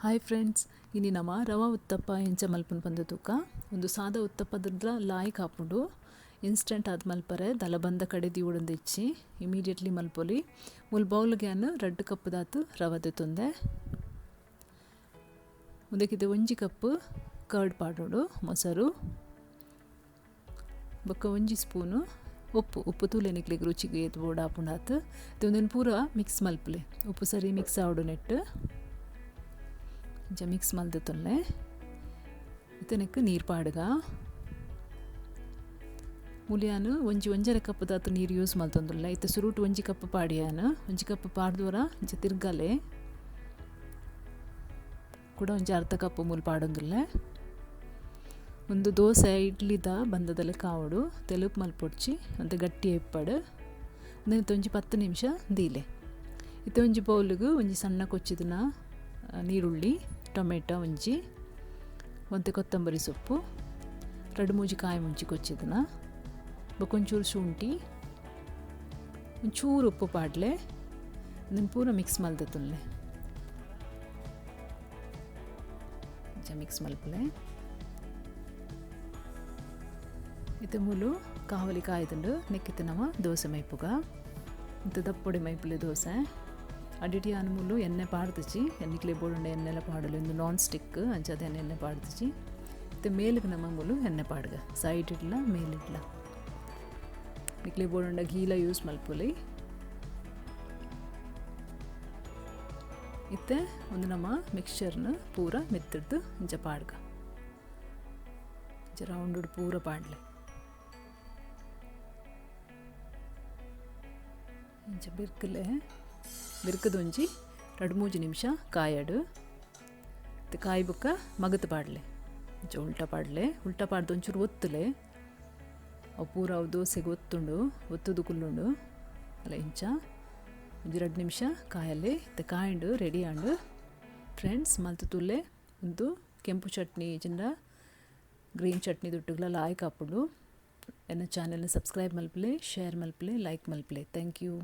Hi friends, ಇನಿ ನಮ ರವಾ ಉತ್ತಪ್ಪ ಎಂಚ ಮಲ್ಪುನ ಪಂದ್ ತೂಕ. ಉಂದು ಸಾದ ಉತ್ತಪ್ಪದ ಲಾಯ್ಕ್ ಆಪುಂಡು. ಇನ್ಸ್ಟೆಂಟ್ ಆದ್ ಮಲ್ಪರೆ ದಲ ಬಂದ ಕಡೆ ದೀವೊಡುಂದು ಇಜ್ಜಿ, ಇಮಿಡಿಯೇಟ್ಲಿ ಮಲ್ಪೊಲಿ. ಮೂಲು ಬೌಲ್ಗೆ ಯಾನ್ 2 ಕಪ್ ದಾತ್ ರವೆ ದೆತೊಂದೆ. ಉಂದೆಕಿದೆ 1 ಕಪ್ ಕರ್ಡ್ ಪಾಡೊಡು, ಮೊಸರು ಬೊಕ್ಕ 1 ಸ್ಪೂನು ಉಪ್ಪು. ಉಪ್ಪು ತೂಲೆ ನಿಕ್ಲೆಗ್ ರುಚಿಗೆ ಏತ್ ಬೋಡಾಪುಂಡಾತ್. ಉಂದೆನ್ ಪೂರ ಮಿಕ್ಸ್ ಮಲ್ಪುಲೆ. ಉಪ್ಪು ಸರಿ ಮಿಕ್ಸ್ ಆವೊಡು ನೆಟ್. ಇಂಚ ಮಿಕ್ಸ್ ಮಲ್ದೆತೊನ್ಲೆ. ಇತ್ತೆ ನೆಕ್ಕ್ ನೀರು ಪಾಡುಗ. ಮೂಲ್ಯಾನ್ 1-1.5 ಕಪ್ ದಾತ್ ನೀರು ಯೂಸ್ ಮಲ್ತೊಂದುಲ್ಲೆ. ಇತ್ತೆ ಸುರುಟು 1 ಕಪ್ ಪಾಡಿಯಾನ್. 1 ಕಪ್ ಪಾಡ್ದವರ ಇಂಚ ತಿರ್ಗಲೆ ಕೂಡ 1.5 ಕಪ್ ಮೂಲು ಪಾಡೊಂದುಲ್ಲೆ. ಒಂದು ದೋಸೆ ಇಡ್ಲಿದ ಬಂದದಲೆ ಕಾವಡು ತೆಲುಪು ಮಲ್ಪೊಡ್ಚಿ ಅಂತೆ ಗಟ್ಟಿ ಇಪ್ಪಡು. ಉಂದೆನ್ ಒಂಜಿ 10 ನಿಮಿಷ ದೀಲೆ. ಇತ್ತೆ ಒಂಜಿ ಬೌಲ್ಗ್ ಒಂಜಿ ಸಣ್ಣ ಕೊಚ್ಚಿದನ ನೀರುಳ್ಳಿ, ಟೊಮೆಟೊ ಒಂಜಿ, ಒಂತೆ ಕೊತ್ತಂಬರಿ ಸೊಪ್ಪು, 2-3 ಕಾಯಿ ಮುಂಚಿ ಕೊಚ್ಚಿದನ, ಬೊಕ್ಕ ಒಂಚೂರು ಶುಂಠಿ, ಒಂಚೂರು ಉಪ್ಪು ಪಾಡ್ಲೆ. ಉಂದೆನ್ ಪೂರ ಮಿಕ್ಸ್ ಮಲ್ದೆತೊನ್ಲೆ. ಇಂಚ ಮಿಕ್ಸ್ ಮಲ್ಪುಲೆ. ಇತ್ತೆ ಮೂಲು ಕಾವಲಿ ಕಾಯ್ದುಂಡು. ನೆಕ್ಕಿತ್ತೆ ನಮ ದೋಸೆ ಮೈಪುಗ. ಇತ್ತೆ ದಪ್ಪೊಡಿ ಮೈಪುಲೆ ದೋಸೆ. ಅಡಿಟಿ ಆನ್ ಮೂಲು ಎಣ್ಣೆ ಪಾಡ್ದಿಜಿ. ಎಣ್ಣೆಕ್ಲೆ ಬೋಡುಂಡ ಎಣ್ಣೆಲ ಪಾಡಲು. ಇಂದು ನಾನ್ ಸ್ಟಿಕ್ ಅಂಚಾದ್ ಎಣ್ಣೆ ಎಣ್ಣೆ ಪಾಡ್ದಿಜಿ. ಇತ್ತೆ ಮೇಲುಗ್ ನಮ ಮೂಲು ಎಣ್ಣೆ ಪಾಡ್ಗ. ಸೈಡ್ ಇಡ್ಲ ಮೇಲಿಡ್ಲ. ನಿಕ್ಲೆ ಬೋಡುಂಡ ಘೀಲ ಯೂಸ್ ಮಲ್ಪೊಲಿ. ಇತ್ತೆ ಒಂದು ನಮ್ಮ ಮಿಕ್ಸ್ಚರ್ನ ಪೂರ ಮೆತ್ತಿಡ್ದು ಇಂಚ ಪಾಡ್ಗ. ಇಂಚ ರೌಂಡ್ ಪೂರ ಪಾಡ್ಲೆ. ಇಂಚ ಬಿರ್ಕಲೆ ಬಿರ್ಕದ ಒಂಜಿ 2-3 ನಿಮಿಷ ಕಾಯಡು. ಇತ್ತೆ ಕಾಯಿ ಬೊಕ್ಕ ಮಗತ್ ಪಾಡ್ಲೆ. ಇಂಚ ಉಲ್ಟಾ ಪಾಡ್ಲೆ. ಉಲ್ಟಾ ಪಾಡ್ದು ಒಂಚೂರು ಒತ್ತುಲೆ. ಅವು ಪೂರ ಅವು ದೋಸೆಗೆ ಒತ್ತುಂಡು, ಒತ್ತುದು ಕುಲ್ಲುಂಡು ಅಲ್ಲ. ಇಂಚ ಒಂಜಿ 2 ನಿಮಿಷ ಕಾಯಲೆ. ಇತ್ತೆ ಕಾಯಿಂಡು ರೆಡಿ ಆಂಡು. ಫ್ರೆಂಡ್ಸ್, ಮಲ್ತು ತುಲ್ಲೆ. ಉಂದು ಕೆಂಪು ಚಟ್ನಿ ಜಿಂಡ ಗ್ರೀನ್ ಚಟ್ನಿ ದುಟ್ಟುಗ್ಲ ಲಾಯ್ಕ್ ಆಪುಂಡು. ಎನ್ನ ಚಾನೆಲ್ನ ಸಬ್ಸ್ಕ್ರೈಬ್ ಮಲ್ಪಲೆ, ಶೇರ್ ಮಲ್ಪಲೆ, ಲೈಕ್ ಮಲ್ಪಲೆ. Thank you.